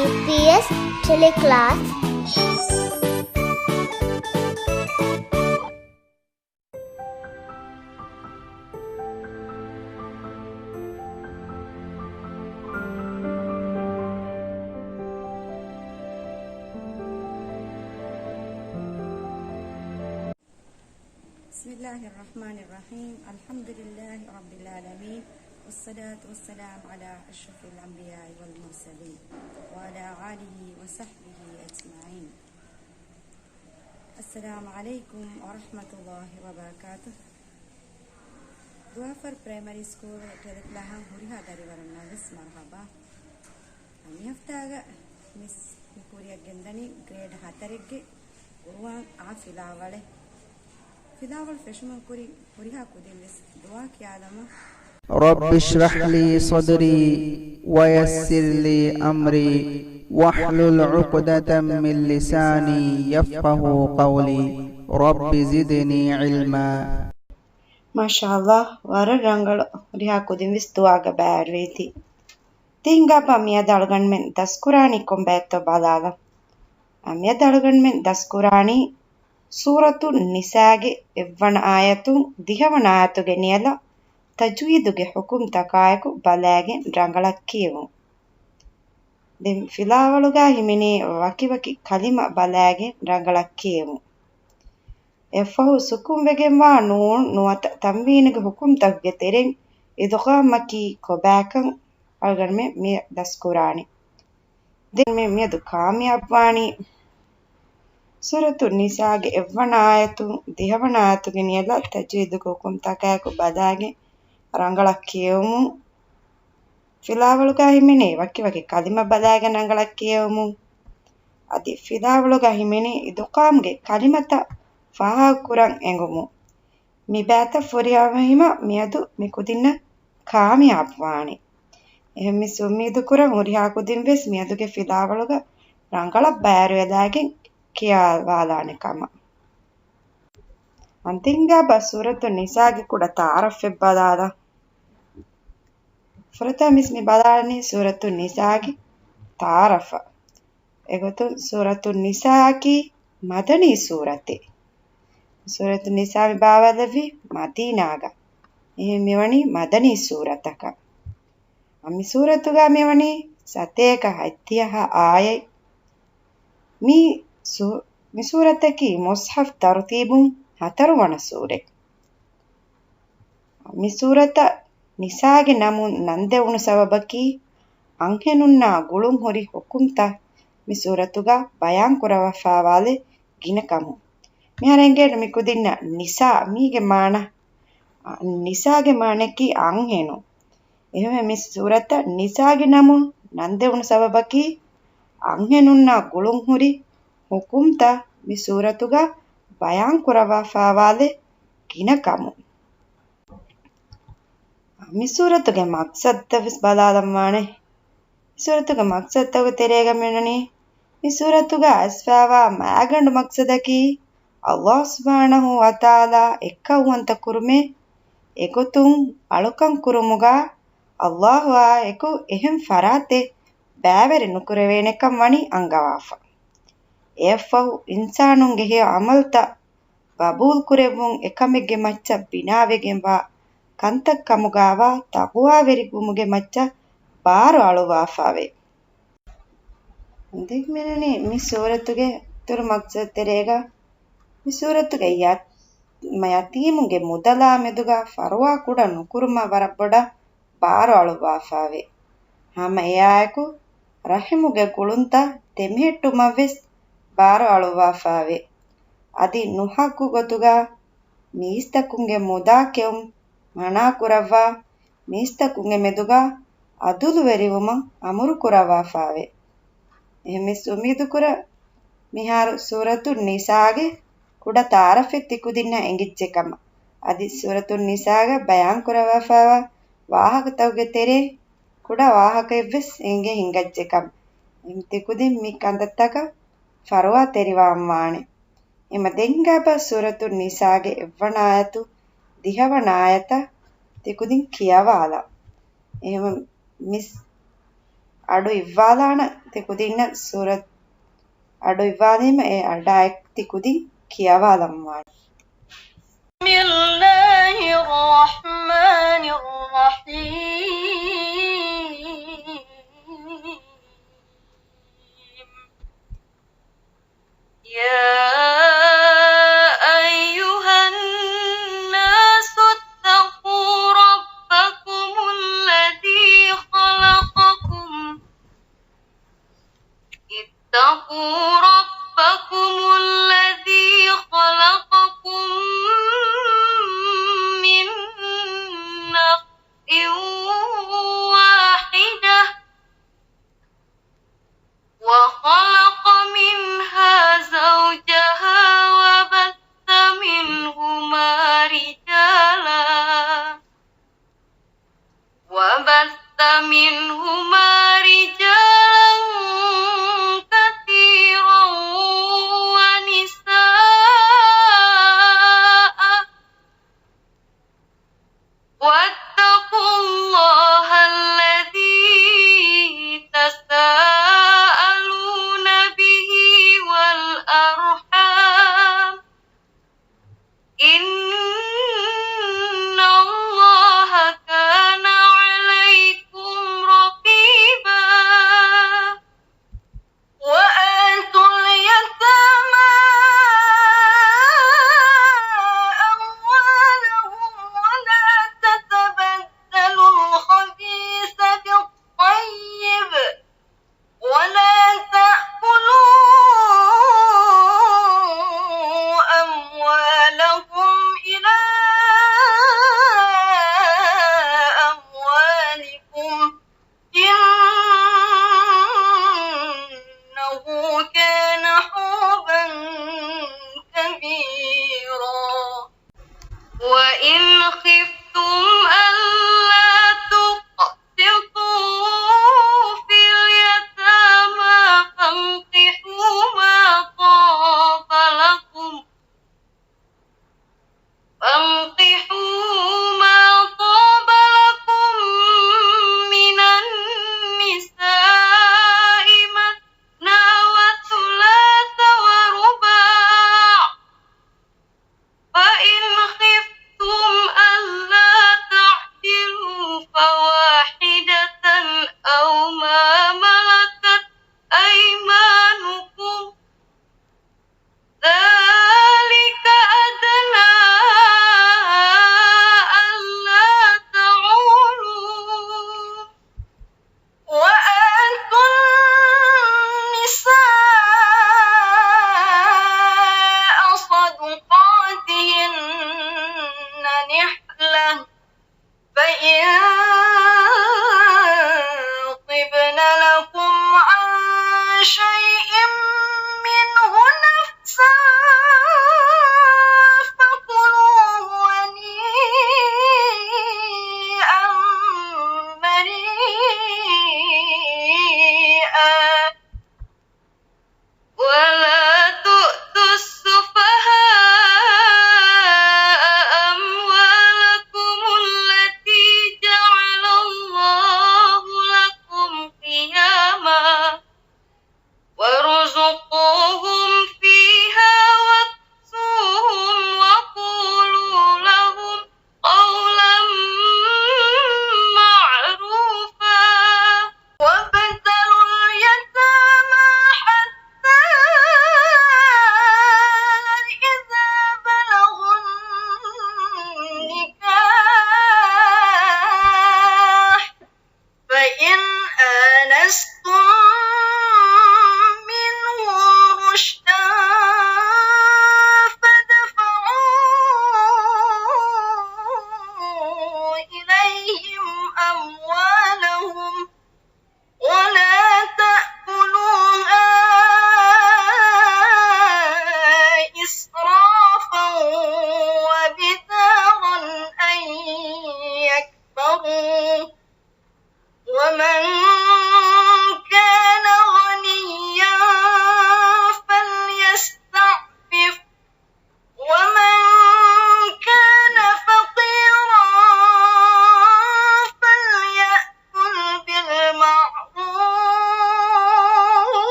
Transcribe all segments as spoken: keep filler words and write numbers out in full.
އީޕީއެސް ޓެލެކްލާސް. بسم الله الرحمن الرحيم. الحمد لله رب العالمين. والصلاة والسلام على أشرف الأنبياء والمرسلين وعلى آله وصحبه أجمعين. السلام عليكم ورحمة الله وبركاته. ދުވާފަރު ޕްރައިމަރީ ސްކޫލް ޓެލެކްލާހަށް ހުރިހާ ދަރިވަރުންނަށް ވެސް މަރުޙަބާ. މި ހަފްތާގަ މިސް މި ކުރިއަށް ގެންދަނީ ގްރޭޑް ހަތަރެއްގެ ޤުރުއާން އާ ފިލާވަޅެއް. ފިލާވަޅު ފެށުމުން ކުރިން ހުރިހާ ކުދިން ވެސް ދުޢާ ކިޔާލަމާ. رب اشرح لي صدري ويسر لي أمري واحلل عقدة من لساني يفقهوا قولي. رب زدني علما. މާޝާﷲ، ވަރަށް ރަނގަޅު. ހުރިހާ ކުދިން ވެސް ދުޢާގަ ބައިވެރިވެތި. ތިން ގާބާ މިއަދު އަޅުގަނޑުމެން ދަސްކުރާނީ ކޮން ބައެއްތޯ ބަލާލަ. އަ، މިއަދު އަޅުގަނޑުމެން ދަސްކުރާނީ ސޫރަތު ނިސާގެ އެއްވަނަ އާޔަތުން ދިހަވަނަ އާޔަތުގެ ނިޔަލަށް ތަޖްވީދުގެ ޙުކުމްތަކާއެކު ބަލައިގެން ރަނގަޅަށް ކިޔެވުން. ދެން ފިލާވަޅުގަ ހިމެނޭ ވަކިވަކި ކަލިމަ ބަލައިގެން ރަނގަޅަށް ކިޔެވުން. އެއަށްފަހު ސުކުންވެގެންވާ ނޫން ނުވަތަ ތަންވީނުގެ ޙުކުމްތަކުގެ ތެރެއިން އިދްޣާމަކީ ކޮބާކަން އަޅުގަނޑުމެން މި ދަސްކުރާނީ. ދެން މި މިއަދު ކާމިޔާބުވާނީ ސޫރަތު ނިސާގެ އެއްވަނަ އާޔަތުން ދިހަވަނަ އާޔަތުގެ ނިޔަލަށް ތަޖްވީދުގެ ޙުކުމްތަކާއެކު ބަލާގެން ރަނގަޅަށް ކިޔެވުމުން. ފިލާވަޅުގަ ހިމެނޭ ވަކިވަކި ކަލިމަ ބަލާގެން ރަނގަޅަށް ކިޔެވުމުން. އަދި ފިލާވަޅުގަ ހިމެނޭ އިދްޣާމްގެ ކަލިމަތައް ފާހަގަކުރަން އެނގުމުން. މި ބައިތައް ފުރިހަމަވީމަ މިއަދު މި ކުދިންނަށް ކާމިޔާބުވާނެ. އެހެން މިސް އުއްމީދުކުރަން ހުރިހާ ކުދިން ވެސް މިއަދުގެ ފިލާވަޅުގަ ރަނގަޅަށް ބައިވެރިވެލާގެން ކިޔާލާނެ ކަމަށް. އަންތިންގާބަ ސޫރަތު ނިސާގެ ކުޑަ ތަޢާރަފެއް ބަލާލަ. ފުރަތަމަ މިސް މި ބަލާނީ ސޫރަތު ނިސާގެ ތަޢާރަފަށް. އެގޮތުން ސޫރަތު ނިސާއަކީ މަދަނީ ސޫރަތެއް. ސޫރަތު ނިސާ މި ބާވާލެއްވީ މަދީނާގަ. އެހެން މިވަނީ މަދަނީ ސޫރަތަކަށް. މި ސޫރަތުގަ މިވަނީ ސަތޭކަ ހަތްދިހަ އާޔަތް. މި ސޫ-، މި ސޫރަތަކީ މުޞްޙަފް ތަރުތީބުން ހަތަރުވަނަ ސޫރަތް. މި ސޫރަތަށް ނިސާގެ ނަމުން ނަންދެވުނު ސަބަބަކީ، އަންހެނުންނާ ގުޅުން ހުރި ޙުކުމްތައް މި ސޫރަތުގަ ބަޔާން ކުރައްވާފާވާލެއް ގިނަ ކަމުން. މިހާރު އެނގޭނެ މި ކުދިންނަށް ނިސާ މީގެ މާނަ، އަ، ނިސާގެ މާނައަކީ އަންހެނުން. އެހެންވެ މި ސޫރަތަށް ނިސާގެ ނަމުން ނަންދެވުނު ސަބަބަކީ، އަންހެނުންނާ ގުޅުން ހުރި ޙުކުމްތައް މި ސޫރަތުގަ ބަޔާން ކުރައްވާފާވާލެއް ގިނަ ކަމުން. މި ސޫރަތުގެ މަޤްޞަދުތައް ވެސް ބަލާލަންވާނެ. މި ސޫރަތުގެ މަޤްޞަދުތަކުގެ ތެރޭގަ މިވަނީ، މި ސޫރަތުގަ އައިސްފާވާ މާގަނޑު މަޤްޞަދަކީ، ﷲ ސުބްޙާނަހޫ ވަތަޢާލާ އެއްކައުވަންތަ ކުރުމެއް، އެގޮތުން އަޅުކަން ކުރުމުގަ ﷲ އާ އެކު އެހެން ފަރާތެއް ބައިވެރި ނުކުރެވޭނެކަން ވަނީ އަންގަވާފަ. އެއަށްފަހު އިންސާނުންގެ ހެޔޮ ޢަމަލުތައް ޤަބޫލުކުރެއްވުން އެކަމެއްގެ މައްޗަށް ބިނާވެގެންވާ ކަންތައް ކަމުގައިވާ ތަޤްވާވެރިވުމުގެ މައްޗަށް ބާރު އަޅުއްވާފައެވެ. ދެން މިވަނީ މި ސޫރަތުގެ އިތުރު މަޤްޞަދު ތެރޭގަ، މި ސޫރަތުގެ ޔަ-، މަ-، ޔަތީމުންގެ މުދަލާ މެދުގަ ފަރުވާ ކުޑަ ނުކުރުމަށް ވަރަށް ބޮޑަށް ބާރު އަޅުއްވާފައެވެ. ހަމަ އެއާއެކު، ރަޙިމުގެ ގުޅުންތައް ދެމެހެއްޓުމަށް ވެސް ބާރު އަޅުއްވާފައެވެ. އަދި ނުޙައްޤު ގޮތުގަ މީސްތަކުންގެ މުދާ ކެއުން މަނާ ކުރައްވާ، މީސްތަކުންގެ މެދުގަ ޢަދުލުވެރިވުމަށް އަމުރު ކުރައްވާފައެވެ. އެހެންވެސް އުއްމީދުކުރަން މިހާރު ސޫރަތު ނިސާގެ ކުޑަ ތަޢާރަފެއް ތިކުދިންނަށް އެނގިއްޖެ ކަމަށް. އަދި ސޫރަތު ނިސާގަ ބަޔާން ކުރައްވާފައިވާ ވާހަކަތަކުގެ ތެރޭ ކުޑަ ވާހަކައެއްވެސް އެނގޭ ހިނގައްޖެ ކަމަށް. އެހެން ތިކުދިން މި ކަންތައްތަކަށް ފަރުވާތެރިވާން ވާނެ. އެމަ ދެންގާބަ ސޫރަތު ނިސާގެ އެއްވަނަ އާޔަތު ދިހަވަނަ އާޔަތަށް ތިކުދިން ކިޔަވާލަ. އެހެމަ މިސް އަޑު އިއްވާލާނަ ތި ކުދިންނަށް ސޫރަތް އަޑު އިއްވާލީމަ އެ އަޑާއެކު ތި ކުދިން ކިޔަވާލަންވާނެ. بسم الله الرحمن الرحيم. يا أيها الناس اتقوا ربكم الذي خلقكم، اتقوا ربكم الذي خلقكم من نفس واحدة، وخلق منها زوجها وبث منهما رجالا، وبث منهما رجالا كثيرا ونساء، واتقوا الله الذي تساءلون به والأرحام، إن الله كان عليكم رقيبا. وآتوا اليتامى أموالهم ولا تتبدلوا الخبيث بالطيب ولا تأكلوا أموالهم إلى أموالكم، إنه كان حوبا كبيرا. وإن خفتم ألا تقسطوا في اليتامى فانكحوا ما طاب لكم، فانكحوا ما طاب لكم من النساء مثنى وثلاث ورباع، فإن خفتم ألا تعدلوا فواحدة أو ما ملكت أيمانكم، ذلك أدنى ألا تعولوا، وآتوا النساء صدقاتهن نحلة، فإن طبن لكم عن شيء منه نفسا فكلوه هنيئا مريئا. ولا تؤتوا السفهاء أموالكم التي جعل الله لكم قياما وارزقوهم فيها واكسوهم وقولوا لهم قولا معروفا.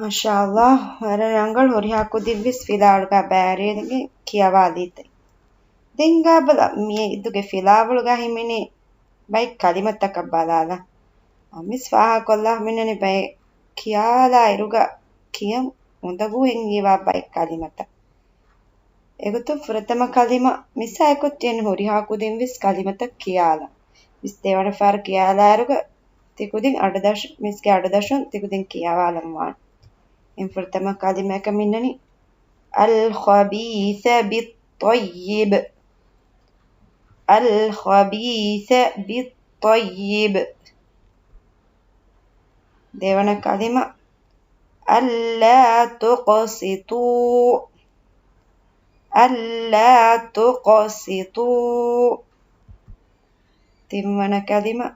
މާޝާﷲ، ވަރަށް ރަނގަޅު. ހުރިހާ ކުދިންވެސް ފިލާވަޅުގަ ބައިވެރިވެގެން ކިޔަވާލީތަ؟ ދެން ގާބަލަ މި އިދުގެ ފިލާވަޅުގަ ހިމެނޭ ބައެއް ކަލިމަތަކަށް ބަލާލަ. އަމިސް ފާހަގަކޮށްލާ ހިމެނެނީ ބައެއް ކިޔާލާ އިރުގަ ކިޔަން އުނދަގޫ ހިނގިވާ ބައެއް ކަލިމަތައް. އެގޮތުން ފުރަތަމަ ކަލިމަ މިސާއެކު ތިޔަން ހުރިހާ ކުދިންވެސް ކަލިމަތައް ކިޔާލަ. މިސް ދެވަނަ ފަހަރު ކިޔާލާއިރުގަ ތިކުދިން އަޑުދަށު، މިސްގެ އަޑުދަށުން ތިކުދިން ކިޔާވާލަންވާނެ. އެން ފުރަތަމަ ކަލިމައަކަށް މިންނަނީ الخبيث بالطيب. الخبيث بالطيب. ދެވަނަ ކަލިމަ ألا تقسطوا. ألا تقسطوا. ތިންވަނަ ކަލިމަ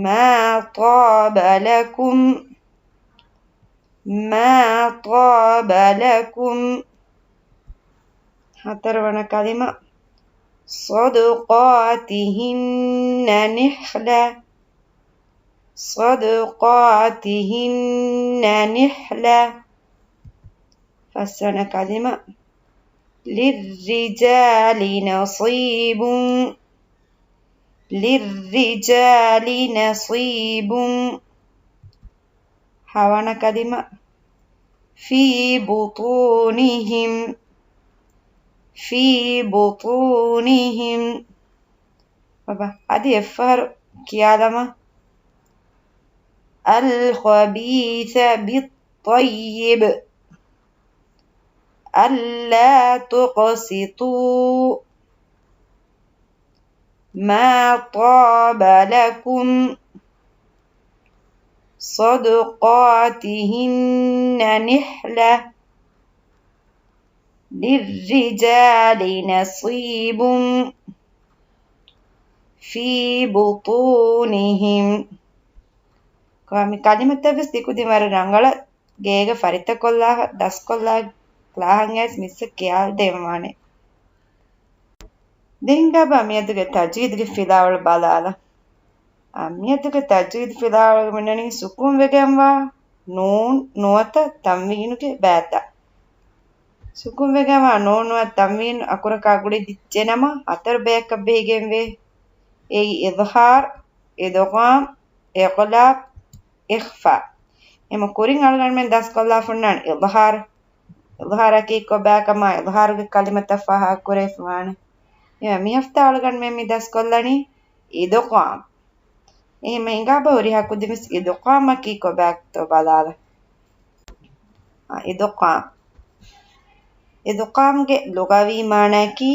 ما طاب لكم. ما طاب لكم. ހަތަރުވަނަ ކަލިމަ صدقاتهن نحلة. صدقاتهن نحلة. ފަސްވަނަ ކަލިމަ للرجال نصيب. للرجال نصيب. ހަވަނަ ކަލިމަ في بطونهم. في بطونهم. ބަބާ، އަދި އެއްފަހަރު ކިޔާލަމާ. الخبيث بالطيب. ألا تقسطوا. ما طاب لكم. صدقاتهن نحلة. للرجال نصيب في بطونهم. މި ކަލިމަތައް ވެސް ތިކުދިން ވަރަށް ރަނގަޅަށް ގޭގަ ފަރިތަކޮށްލާ، ދަސްކޮށްލާ، ކްލާހަށް އައިސް މިސްއަށް ކިޔާލަދޭންވާނެ. ދެން ގާބަލަ މިއަދުގެ ތަޖްވީދުގެ ފިލާވަޅު ބަލާލަ. އާ، މިއަދުގެ ތަޖްވީދު ފިލާވަޅުގަ މިންނަނީ ސުކޫން ވެގެންވާ ނޫން ނުވަތަ ތަންވީނުގެ ބައިތައް. ސުކޫން ވެގެންވާ ނޫން ނުވަތަ ތަންވީނު އަކުރަކާ ގުޅި ދިއްޗެނަމަ ހަތަރު ބަޔަކަށް ބެހިގެންވޭ. އެއީ އިޒްހާރު، އިދްޣާމް، އިޤްލާބް، އިޚްފާ. އެމަ ކުރިން އަޅުގަނޑުމެން ދަސްކޮށްލާފަ އޮންނާނެ އިޒްހާރު. އިޒްހާރަކީ ކޮބާކަމާ، އިޒްހާރުގެ ކަލިމަތައް ފާހަގަކުރެވިފަވާނެ. އެމަ މި ހަފްތާ އަޅުގަނޑުމެން މި ދަސްކޮށްލަނީ އިދްޣާމް. އެހެންމެ ހިނގާބަ ހުރިހާ ކުދިންވެސް އިދްޣާމަކީ ކޮބާތޯ ބަލާލަ. އާ، އިދްޣާމް. އިދްޣާމްގެ ލުޣަވީ މާނައަކީ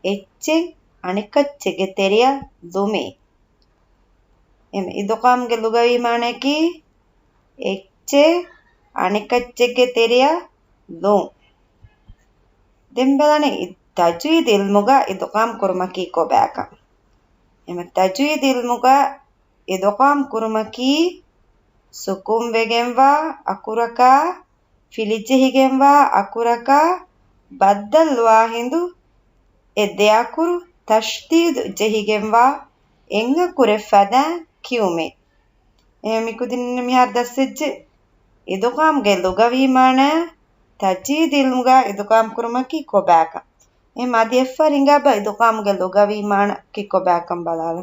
އެއްޗެއް އަނެކައްޗެއްގެ ތެރެއަށް ލުމޭ. އެމަ އިދްޣާމްގެ ލުޣަވީ މާނައަކީ އެއްޗެއް އަނެކައްޗެއްގެ ތެރެއަށް ލުން. ދެން ބަލަނީ ތަޖްވީދު އިލްމުގަ އިދްޣާމް ކުރުމަކީ ކޮބާކަން. އެމަ ތަޖްވީދު އިލްމުގަ އިދްޣާމް ކުރުމަކީ ސުކޫން ވެގެންވާ އަކުރަކާ، ފިލިޖެހިގެންވާ އަކުރަކާ ބައްދަލުވާ ހިނދު، އެ ދެ އަކުރު ތަޝްދީދު ޖެހިގެންވާ އެއް އަކުރެއް ފަދައިން ކިޔުމޭ. އެ މިކުދިން މިހާރު ދަސްވެއްޖެ އިދްޣާމްގެ ލުޣަވީ މާނަ، ތަޖްވީދު އިލްމުގަ އިދްޣާމް ކުރުމަކީ ކޮބާކަން. އެ މަދި އެއްފަރިނގާބަ އިދްޣާމްގެ ލުޣަވީ މާނަ ކީ ކޮބާކަން ބަލާލަ.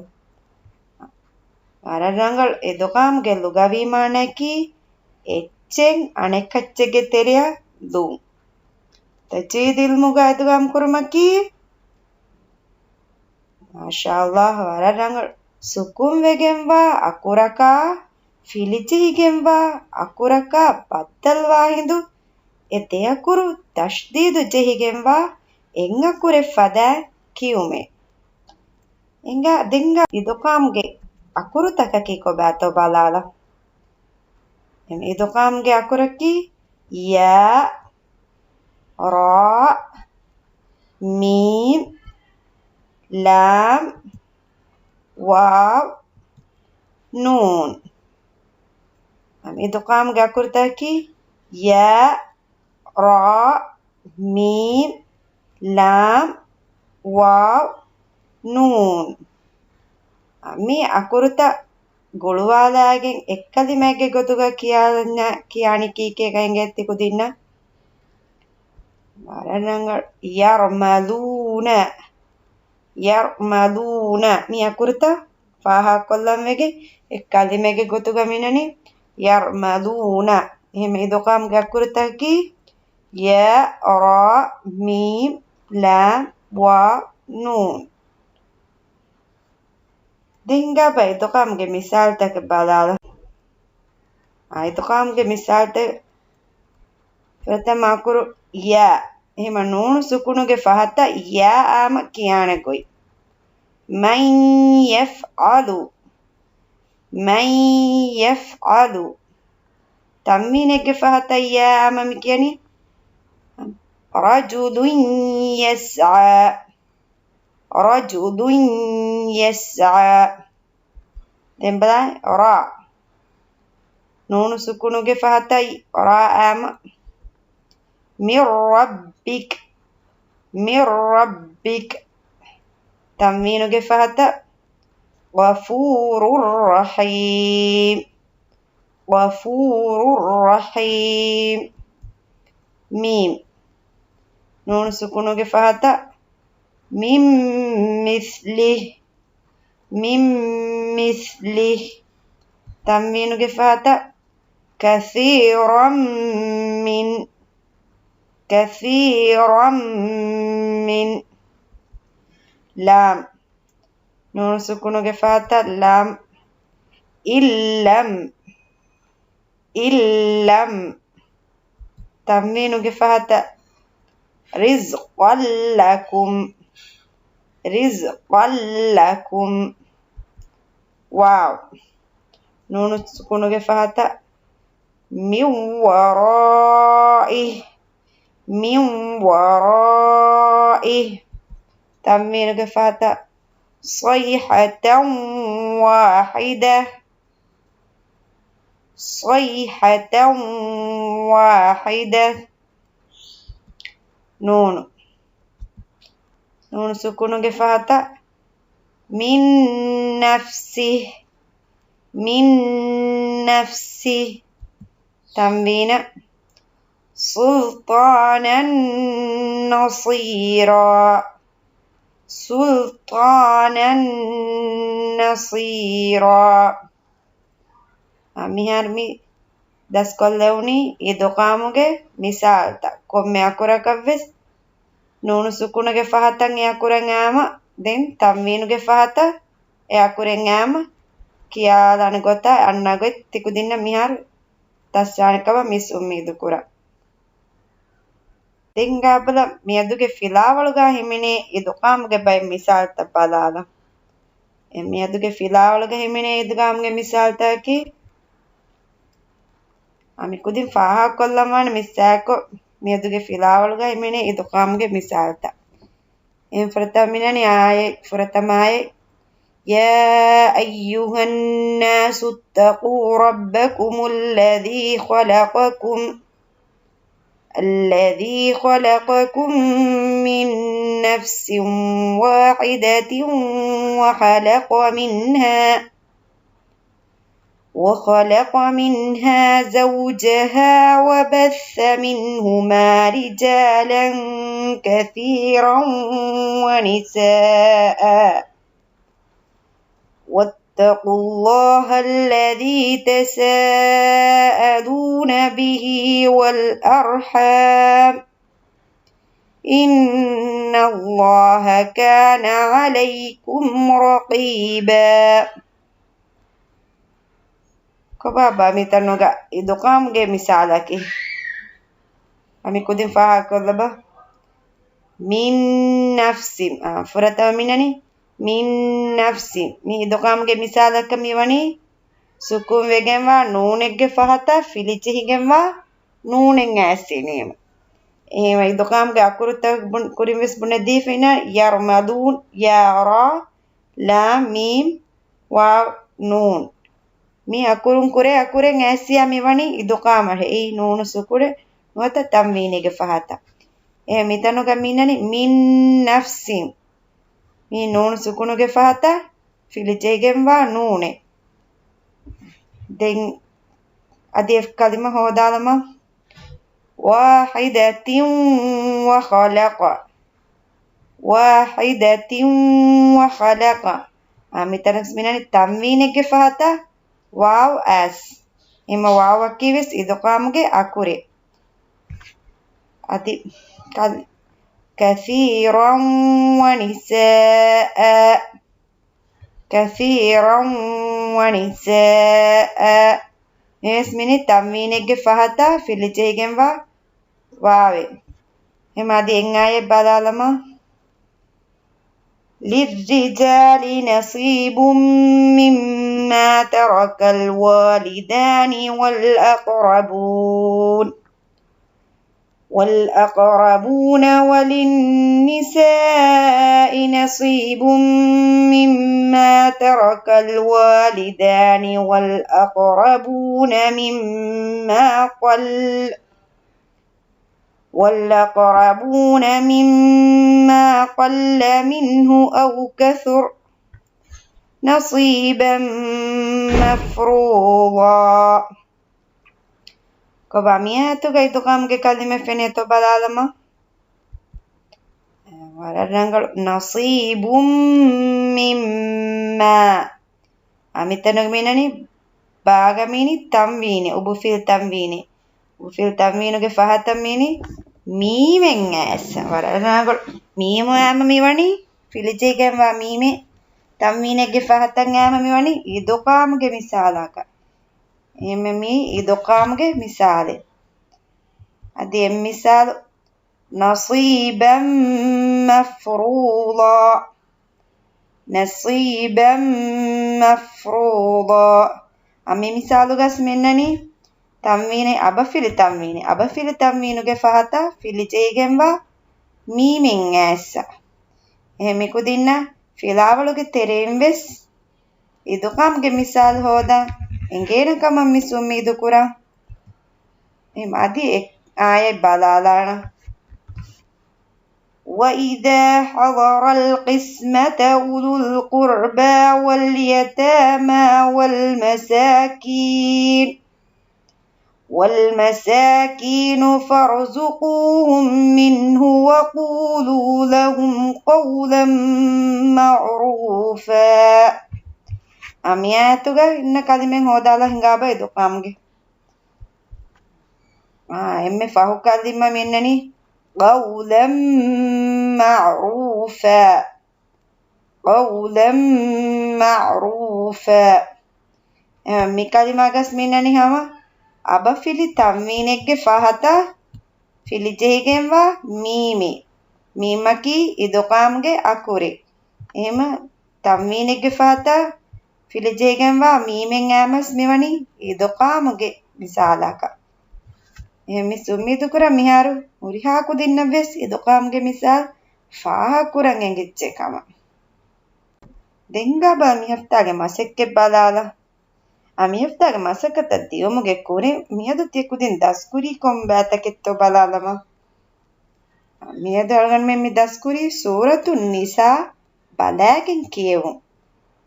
ވަރަށް ރަނގަޅު. އިދްޣާމްގެ ލުޣަވީ މާނައަކީ އެއްޗެއް އަނެކައްޗެއްގެ ތެރެއަށް ލުން. ތަޖްވީދު އިލްމުގަ އިދްޣާމް ކުރުމަކީ، މާޝާﷲ، ވަރަށް ރަނގަޅު. ސުކޫން ވެގެންވާ އަކުރަކާ، ފިލިޖެހިގެންވާ އަކުރަކާ ބައްދަލުވާ ހިނދު، އެ ދެ އަކުރު ތަޝްދީދު ޖެހިގެންވާ އެއް އަކުރެއް ފަދައިން ކިޔުމޭ. އެނގާ، ދެންގާ އިދްޣާމްގެ އަކުރުތަކަކީ ކޮބާތޯ ބަލާލަ. އެމަ އިދްޣާމްގެ އަކުރަކީ ޔާ، ރާ، މީމް، ލާމް، ވާވް، ނޫން. އެމަ އިދްޣާމްގެ އަކުރުތަކަކީ ޔާ، ރާ، މީމް، ލާމް، ވާވް، ނޫން. މި އަކުރުތައް ގުޅުވާލާގެން އެއްކަލިމައެއްގެ ގޮތުގަ ކިޔާލަންޏާ، ކިޔާނީ ކީކޭ ގައިގެ ތިކުދިންނަށް؟ ވަރަށް ރަނގަޅު. ޔަރްމަލޫނަ. ޔަރްމަލޫނަ. މި އަކުރުތައް ފާހަގަކޮށްލަން ވެގެން އެއްކަލިމައެއްގެ ގޮތުގަ މިނަނީ ޔަރްމަލޫނަ. އެހެން އިދުޣާމްގެ އަކުރުތަކަކީ ޔާ، ރާ، މީމް، ލާމް، ވާވް، ނޫން. ދެން ގާބަ އިދުޣާމްގެ މިސާލުތަކެއް ބަލާލަ. އާ، އިދުޣާމްގެ މިސާލުތައް ފުރަތަމަ އަކުރު ޔާ. އެހެމަ ނޫނު ސުކުނުގެ ފަހަތަށް ޔާ އާމަ ކިޔާނެ ގޮތް. މަން ޔަފްޢަލު. މަން ޔަފްޢަލު. ތަންވީނެއްގެ ފަހަތަށް ޔާ އާމަ މި ކިޔަނީ ރަޖުލުން ޔަސްޢާ. ރަޖުލުން ޔަސްޢާ. ދެން ބަލާ، ރާ. ނޫނު ސުކުނުގެ ފަހަތަށް ރާ އާމަ. މިން ރައްބިކް. މިން ރައްބިކް. ތަންވީނުގެ ފަހަތަށް ޣަފޫރުއް ރަޙީމް. ޣަފޫރުއް ރަޙީމް. މީމް. ނޫނު ސުކުނުގެ ފަހަތަށް މިން މިސްލިހި. މިން މިސްލިހި. ތަންވީނުގެ ފަހަތަށް ކަސީރަން މިން. ކަސީރަން މިން. ލާމް. ނޫނު ސުކުނުގެ ފަހަތަށް ލާމް. އިއްލަމް. އިއްލަމް. ތަންވީނުގެ ފަހަތަށް ރިޒްޤައްލަކުމް. ރިޒްޤައްލަކުމް. ވާވް. ނޫނު ސުކުނުގެ ފަހަތަށް މިން ވަރާއި. މިން ވަރާއި. ތަންވީނުގެ ފަހަތަށް ޞައިޙަތަން ވާޙިދަ. ޞައިޙަތަން ވާޙިދަ. ނޫނު. ނޫނު ސުކުނުގެ ފަހަތަށް މިން ނަފްސިހި. މިން ނަފްސިހި. ތަންވީނަށް ސުލްޠާނަން ނަޞީރާ. ސުލްޠާނަން ނަޞީރާ. އާ، މިހާރު މި ދަސްކޮށްލެވުނީ އިދުޣާމުގެ މިސާލުތައް. ކޮންމެ އަކުރަކަށްވެސް ނޫނު ސުކުނުގެ ފަހަތަށް އެ އަކުރެއް އާމަ، ދެން ތަންވީނުގެ ފަހަތަށް އެ އަކުރެއް އާމަ ކިޔާލާނެ ގޮތަށް އަންނަ ގޮތް ތިކުދިންނަށް މިހާރު ދަސްވާނެ ކަމަށް މިސް އުއްމީދު ކުރަން. ދެން ގާބަލަ މިއަދުގެ ފިލާވަޅުގަ ހިމެނޭ އިދުޣާމްގެ ބައެއް މިސާލުތައް ބަލާލަ. އެ މިއަދުގެ ފިލާވަޅުގަ ހިމެނޭ އިދުޣާމްގެ މިސާލުތަކަކީ، އަ، މި ކުދިން ފާހަގަކޮށްލަންވާނެ މިސްއާއެކު، މިއަދުގެ ފިލާވަޅުގަ ހިމެނޭ އިދުޣާމްގެ މިސާލުތައް. އެހެން ފުރަތަމަ މިނަނީ އާޔަތް، ފުރަތަމަ އާޔަތް، يا أيها الناس اتقوا ربكم الذي خلقكم، الذي خلقكم من نفس واحدة وخلق منها وخلق منها زوجها وبث منهما رجالا كثيرا ونساء، واتقوا الله الذي تساءلون به والأرحام، إن الله كان عليكم رقيبا. ކޮބާބާ މިތަނުގަ އިދުޣާމްގެ މިސާލަކީ؟ އަ، މި ކުދިން ފާހަގަކޮށްލަބަ. މިން ނަފްސިން. އާ، ފުރަތަމަ މިނަނީ މިން ނަފްސިން. މި އިދުޣާމްގެ މިސާލަކަށް މިވަނީ ސުކޫން ވެގެންވާ ނޫނެއްގެ ފަހަތަށް ފިލިޖެހިގެންވާ ނޫނެއް އައިސް އިނީމަ. އެހެންވެ، އިދުޣާމްގެ އަކުރުތައް ބުން-، ކުރިން ވެސް ބުނެދީފިނަ، ޔަރްމަލޫން، ޔާ ރާ، ލާމް މީމް، ވާވް ނޫން. މި އަކުރުން ކުރެ އަކުރެއް އައިސް އިޔާ މިވަނީ އިދުޣާމަށް. އެއީ ނޫނު ސުކުނެއް ނުވަތަ ތަންވީނެއްގެ ފަހަތަށް. އެ މިތަނުގަ މިނަނީ މިން ނަފްސިން. މި ނޫނު ސުކުނުގެ ފަހަތަށް ފިލިޖެހިގެންވާ ނޫނެއް. ދެން އަދި އެއް ކަލިމަ ހޯދާލަމާ. واحدة وخلق. واحدة وخلق. އާ، މިތަނަސް މިނަނީ ތަންވީނެއްގެ ފަހަތަށް ވާވް އައިސް. އެމަ ވާވަކީ ވެސް އިދުގާމްގެ އަކުރެއް. އަދި ކަލް-، كثيرا ونساء. كثيرا ونساء. މިވެސް މިނި ތަންވީނެއްގެ ފަހަތަށް ފިލިޖެހިގެންވާ ވާވެއް. އެމަ އަދި އެއް އާޔަތް ބަލާލަމާ. للرجال نصيب مما ترك الوالدان والأقربون. والأقربون وللنساء نصيب مما ترك الوالدان والأقربون مما قل والأقربون مما قل منه أو كثر نصيبا مفروضا. ކޮބާ މިއާޔަތުގަ އިދުޣާމްގެ ކަލިމަ ފެނޭތޯ ބަލާލަމާ. ވަރަށް ރަނގަޅު. نصيب مما. އަ، މިތަނުގެ މިނަނީ ބާގަ މީނި ތަންވީނެއް، އުބުފިލް ތަންވީނެއް. އުބުފިލް ތަންވީނުގެ ފަހަތަށް މީނި މީމެއް އައިސް. ވަރަށް ރަނގަޅު. މީމު އައިމަ މިވަނީ ފިލިޖެހިގެންވާ މީމެއް. ތަންވީނެއްގެ ފަހަތަށް އައިމަ މިވަނީ އިދުޣާމްގެ މިސާލަކަށް. އެހެންމެ މީ އިދުޣާމްގެ މިސާލެއް. އަދި އެއް މިސާލު، نصيبا مفروضا. نصيبا مفروضا. އަ، މި މިސާލުގަސް މިންނަނީ ތަންވީނެއް، އަބަފިލި ތަންވީނެއް. އަބަފިލި ތަންވީނުގެ ފަހަތަށް ފިލިޖެހިގެންވާ މީމެއް އައިސް. އެހެން މިކުދިންނަށް ފިލާވަޅުގެ ތެރެއިން ވެސް އިދުޣާމްގެ މިސާލު ހޯދަން އެނގޭނެ ކަމަށް މިސް އުއްމީދު ކުރަން. އެހެން އަދި އެ އާޔަތް ބަލާލާނަން. وإذا حضر القسمة أولو القربى واليتامى والمساكين والمساكين فارزقوهم منه وقولوا لهم قولا معروفا. އަ، މިއާޔަތުގަ އިންނަ ކަލިމެއް ހޯދާލާ ހިނގާބަ އިދުޣާމްގެ. އާ، އެންމެ ފަހު ކަލިމަ މިންނަނީ قولا معروفا. قولا معروفا. އެ، މި ކަލިމާގަސް މިންނަނީ ހަމަ އަބަފިލި ތަންވީނެއްގެ ފަހަތަށް ފިލިޖެހިގެންވާ މީމެއް. މީމަކީ އިދުޣާމްގެ އަކުރެއް. އެހެމަ ތަންވީނެއްގެ ފަހަތަށް ފިލިޖެހިގެންވާ މީމެއް އައިމަސް މިވަނީ އިދުޣާމުގެ މިސާލަކަށް. އެހެން މިސް އުއްމީދުކުރަން މިހާރު ހުރިހާ ކުދިންނަށް ވެސް އިދުޣާމްގެ މިސާލް ފާހަގަކުރަން އެނގިއްޖެ ކަމަށް. ދެން ގާބާ މި ހަފްތާގެ މަސައްކަތް ބަލާލަ. އަ، މި ހަފްތާގެ މަސައްކަތަށް ދިޔުމުގެ ކުރިން މިއަދު ތިޔަ ކުދިން ދަސްކުރީ ކޮން ބައިތަކެއްތޯ ބަލާލަމާ. މިއަދު އަޅުގަނޑުމެން މި ދަސްކުރީ ސޫރަތު ނިސާ ބަލައިގެން ކިޔެވުން.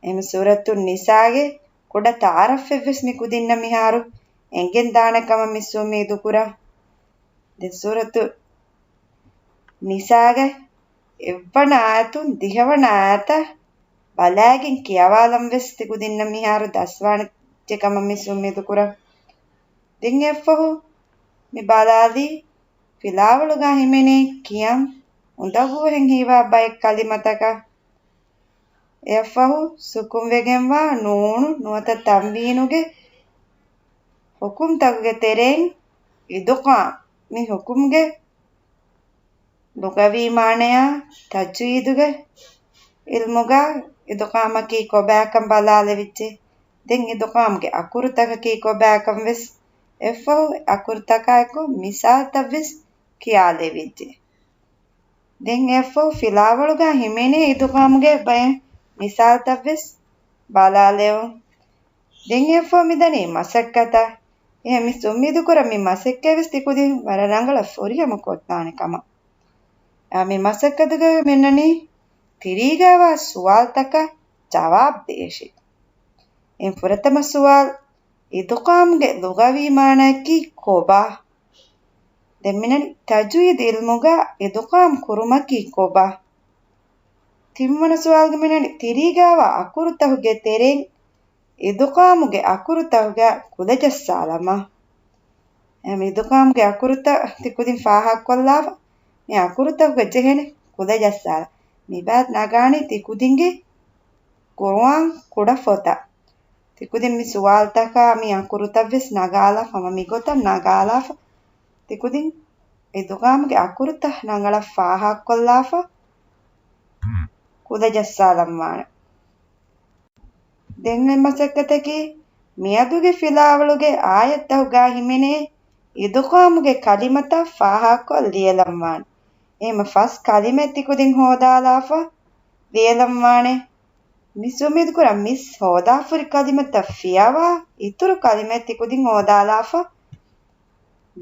އެހެން ސޫރަތު ނިސާގެ ކުޑަ ތަޢާރަފެއްވެސް މި ކުދިންނަށް މިހާރު އެނގެން ދާނެ ކަމަށް މިސް އުއްމީދު ކުރާ. ދެން ސޫރަތު ނިސާގެ އެއްވަނަ އާޔަތުން ދިހަވަނަ އާޔަތަށް ބަލައިގެން ކިޔަވާލަން ވެސް ތި ކުދިންނަށް މިހާރު ދަސްވާނެ ކަމަށް މިސް އުއްމީދު ކުރާ. ދެން އެއަށްފަހު މި ބަލާލީ ފިލާވަޅުގަ ހިމެނޭ ކިޔަން އުނދަގޫވެހެން ހީވާ ބައެއް ކަލިމަތަކަށް. އެއަށްފަހު ސުކުންވެގެންވާ ނޫނު ނުވަތަ ތަންވީނުގެ ޙުކުމްތަކުގެ ތެރެއިން އިދުޣާމް މި ޙުކުމްގެ ލުޣަވީ މާނަޔާ ތަޖްވީދުގެ ޢިލްމުގަ އިދުޣާމަކީ ކޮބާކަން ބަލާލެވިއްޖެ. ދެން އިދުޣާމްގެ އަކުރުތަކަކީ ކޮބާކަން ވެސް އެއަށްފަހު އަކުރުތަކާއެކު މިސާލްތައް ވެސް ކިޔާލެވިއްޖެ. ދެން އެއަށްފަހު ފިލާވަޅުގަ ހިމެނޭ އިދުޣާމްގެ ބައެއް މިސާލްތައް ވެސް ބަލާލެވުން. ދެން އެއަށްފަހު މިދަނީ މަސައްކަތަށް. އެހެން މިސް އުއްމީދު ކުރަން މި މަސައްކަތް ވެސް ތި ކުދިން ވަރަށް ރަނގަޅަށް ފުރިހަމަ ކޮށްދާނެ ކަމަށް. އާ، މި މަސައްކަތުގަ މިންނަނީ ތިރީގަވާ ސުވާލްތަކަށް ޖަވާބު ދޭށޭ. އެން ފުރަތަމަ ސުވާލް، އިދުޣާމްގެ ލުޣަވީ މާނައަކީ ކޮބާ؟ ދެން މިނަނީ ތަޖްވީދު އިލްމުގަ އިދުޣާމް ކުރުމަކީ ކޮބާ؟ ތިންވަނަ ސުވާލުގަ މިނަނީ ތިރީގައިވާ އަކުރުތަކުގެ ތެރެއިން އިދުޣާމުގެ އަކުރުތަކުގަ ކުލަ ޖައްސާލަމާ. އެހެން އިދުޣާމްގެ އަކުރުތައް ތިކުދިން ފާހަގަކޮށްލާފަ، މި އަކުރުތަކުގަ ޖެހޭނެ ކުލަ ޖައްސާލަން. މިބާ ނަގާނީ ތިކުދިންގެ ޤުރުއާން ކުޑަ ފޮތަށް. ތިކުދިން މި ސުވާލުތަކާ މި އަކުރުތައް ވެސް ނަގާލާފަ، ހަމަ މިގޮތަށް ނަގާލާފަ، ތިކުދިން އިދުޣާމްގެ އަކުރުތައް ރަނގަޅަށް ފާހަގަކޮށްލާފަ، ކުލަ ޖައްސާލަންވާނެ. ދެން އެއް މަސައްކަތަކީ، މިއަދުގެ ފިލާވަޅުގެ އާޔަތްތަކުގަ ހިމެނޭ އިދުޣާމުގެ ކަލިމަތައް ފާހަގަކޮށް ލިޔެލަންވާނެ. އެހެންމަ ފަސް ކަލިމައެއް ތިކުދިން ހޯދާލާފަ ލިޔެލަންވާނެ. މިސް އުއްމީދުކުރަން މިސް ހޯދާފަ ހުރި ކަލިމަތައް ފިޔަވާ އިތުރު ކަލިމައެއް ތިކުދިން ހޯދާލާފަ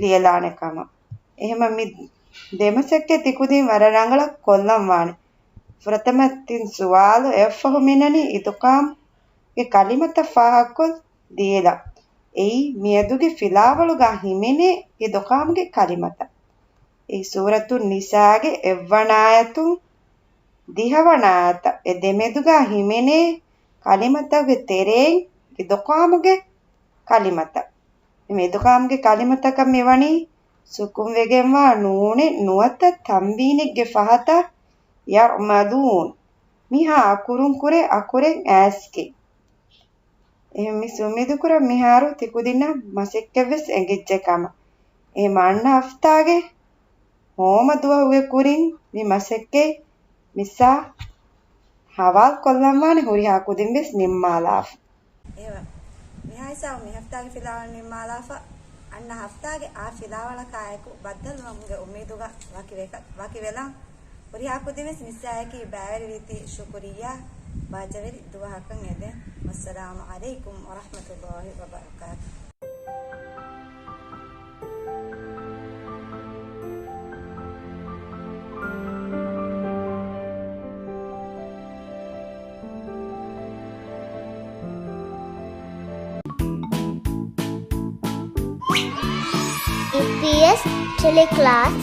ލިޔެލާނެ ކަމަށް. އެހެންމަ މި ދެ މަސައްކަތް ތިކުދިން ވަރަށް ރަނގަޅަށް ކޮށްލަންވާނެ. ފުރަތަމަ ތިން ސުވާލު އެއަށްފަހު މިނަނީ އިދުޣާމްގެ ކަލިމަތައް ފާހަގަކޮށް ލިޔެލަން. އެއީ މިއަދުގެ ފިލާވަޅުގަ ހިމެނޭ އިދުޣާމްގެ ކަލިމަތައް. އެއީ ސޫރަތުން ނިސާގެ އެއްވަނަ އާޔަތުން ދިހަވަނަ އާޔަތަށް އެ ދެމެދުގަ ހިމެނޭ ކަލިމަތަކުގެ ތެރެއިން އިދުޣާމުގެ ކަލިމަތައް. އެ އިދުޣާމްގެ ކަލިމަތަކަށް މިވަނީ ސުކުންވެގެންވާ ނޫނެއް ނުވަތަ ތަންވީނެއްގެ ފަހަތަށް ޔަޢުމަލޫން. މިހާ އަކުރުން ކުރެ އަކުރެއް އައިސްގެން. އެހެން މިސް އުއްމީދުކުރަން މިހާރު ތިކުދިންނަށް މަސައްކަތްވެސް އެނގިއްޖެ ކަމަށް. އެހެން އަންނަ ހަފްތާގެ ހޯމަ ދުވަހުގެ ކުރިން މި މަސައްކަތް މިސްއާ ހަވާލު ކޮށްލަންވާނެ ހުރިހާ ކުދިން ވެސް ނިންމާލާފަ. އެވަ. މިހާ ހިސާބު މި ހަފްތާގެ ފިލާވަޅު ނިންމާލާފަ. އަންނަ ހަފްތާގެ އާ ފިލާވަޅަކާއެކު ބައްދަލުވުމުގެ އުއްމީދުގަ ވަކިވެ-، ވަކިވެލަން. ހުރިހާ ކުދިން ވެސް މިސްއާއެކީ ބައިވެރިވީތީ ޝުކުރިއްޔާ ބާއްޖަވެރި ދުވަހަކަށް އެދެން. ވައްސަލާމު ޢަލައިކުމް ވަރަޙްމަތުﷲި ވަބަރަކާތުހު. އީޕީއެސް ޓެލެކްލާސް.